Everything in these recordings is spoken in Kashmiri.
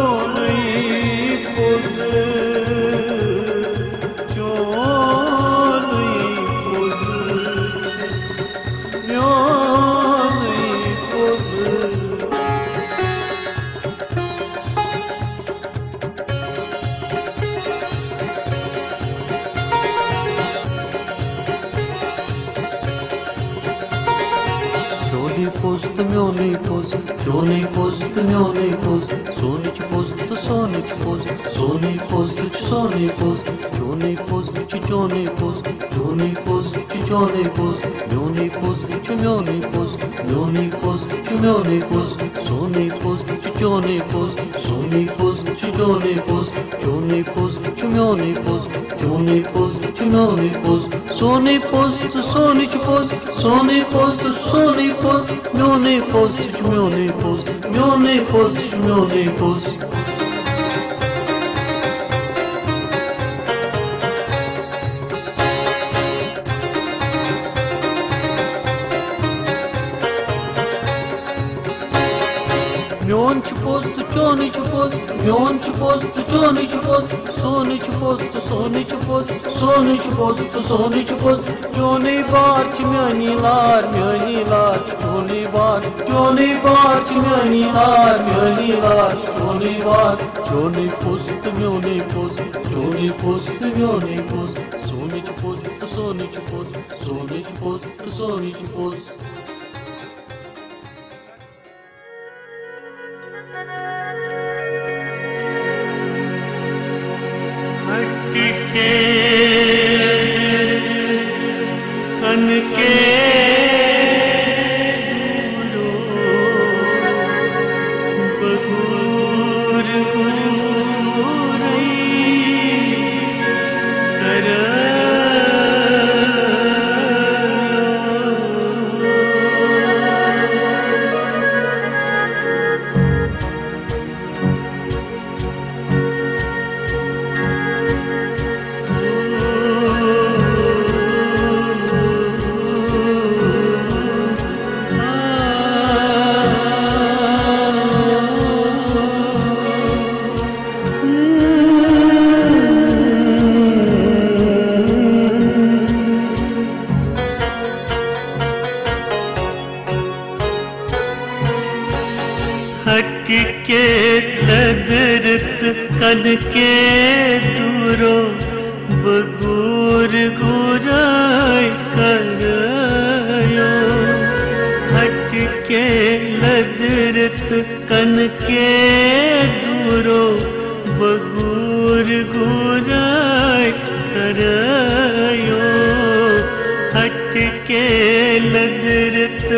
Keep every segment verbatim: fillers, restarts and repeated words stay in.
چونُے پوٚز، چونُے پوٚز، میونُے پوٚز۔ چونُے پوٚز تہٕ میونُے پوٚز، چونُے پوٚز تہٕ میونُے پوٚز، سونٕے چھُ پوٚز تہٕ سونٕے چھُ پوٚز، سونٕے پوٚز تہٕ چھُ سونٕے پوٚز، چونُے پوٚز تہٕ چھُ چونُے پوٚز، چونُے پوٚز تہٕ چھُ چونُے پوٚز، میونُے پوٚز تہٕ چھُ میونُے پوٚز، میونُے پوٚز تہٕ چھُ میونُے پوٚز، سونٕے پوٚز تہٕ چھُ چونُے پوٚز، سونٕے پوٚز تہٕ چھُ چونُے پوٚز، چونُے پوٚز تہٕ چھُ میونُے پوٚز، چونُے پوٚز تہٕ چھُ میونُے پوٚز، سونٕے پوٚز تہٕ سونٕے چھُ پوٚز، سونٕے پوٚز تہٕ سونٕے پوٚز، میونٕے پوٚز تہٕ چھُ میونٕے پوٚز، میونٕے پوٚز تہٕ چھُ میونٕے پوٚز۔ میون چھُ پوٚز تہٕ چونُے چھُ پوٚز، میون چھُ پوٚز تہٕ چونُے چھُ پوٚز، سونُے چھُ پوٚز تہٕ سونُے چھُ پوٚز، سونُے چھُ پوٚز تہٕ سونُے چھُ پوٚز۔ چونُے بار چھِ میٲنی لار، میٲنی لار چھِ چونُے بار، چونُے بار چھِ میٲنی لار، میٲنی لار چھِ چونُے بار۔ چونُے پوٚز تہٕ میونُے پوٚز، چونُے پوٚز تہٕ میونُے پوٚز، سونُے چھُ پوٚز تہٕ سونُے چھُ پوٚز، سونُے چھُ پوٚز تہٕ سونُے چھُ پوٚز۔ ہٹ کے کن کے دورو بگور گورئی کرو۔ ہٹ کے لدرت کن کے دورو بگور گورائے کرو۔ ہٹ کے لدرت کن کے دورو بگور گورائے کرو۔ ہٹ کے لدرت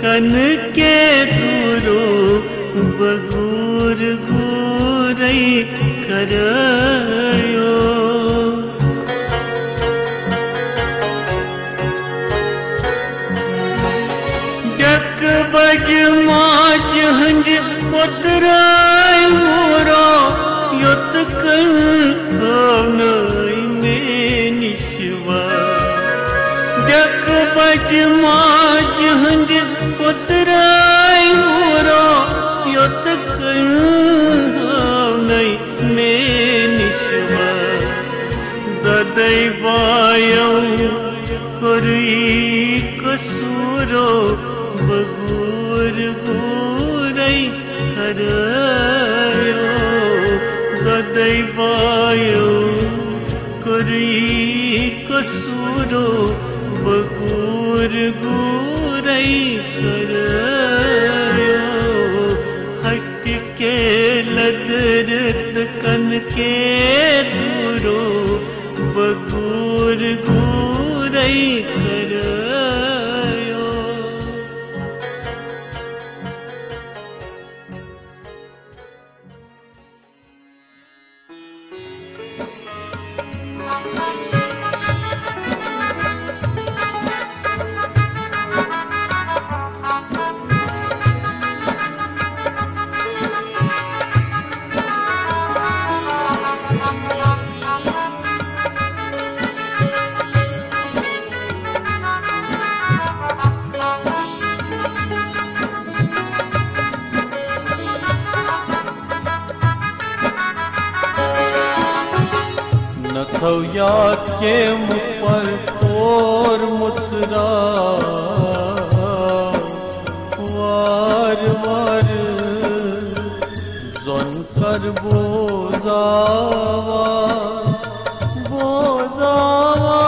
کن کے دورو بگور گورئی کرو۔ ڈک بج ماج ہنج پترائی مورا یوت کن کونائی میں نشوا۔ ڈک بج ماج ہنج پترائی مورا یوت کن کونائی میں نشوا۔ ددئی بایو کری قصورو بگور گورئی کرو۔ ددئی بایو کری قصورو بگور گورئی کرو۔ ہٹ کے لدرت کن کے دورو بگور گورئی کرو۔ تھو یاد کیمہٕ پر تور مُژراو وار وار، زۄن کر بوزاوا، بوزاوا۔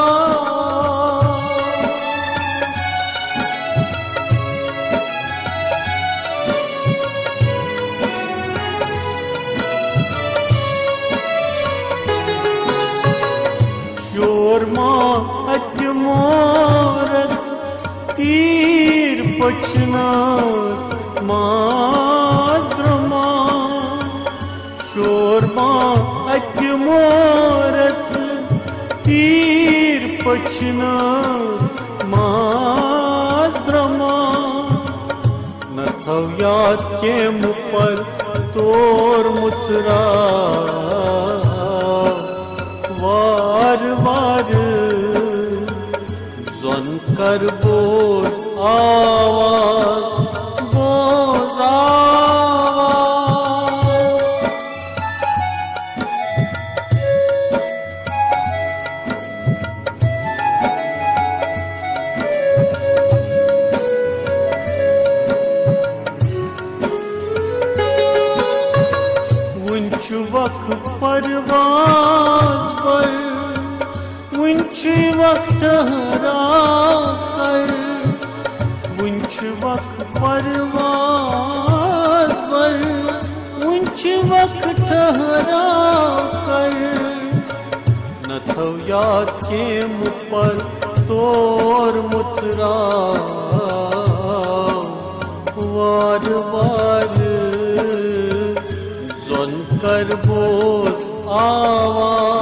شور ما اتہِ مورس تیٖر پٔچھنس ماز درٛمان۔ شور ما اتہِ مورس تیٖر پٔچھنس ماز درٛمان۔ نہ تھو یاد کیمہٕ پر تور مُژراو وار وار، زۄن کر بوز آواز، بوز آواز۔ وُنہِ چھُ وق پرواز پر، وُنہِ چھُ وق ٹھہراو کر، وُنہِ چھُ وق پرواز پر، وُنہِ چھُ وق ٹھہراو کر۔ نہ تھو یاد کیمہٕ پر تور مُژراو وار وار، زۄن کر بوز آواز۔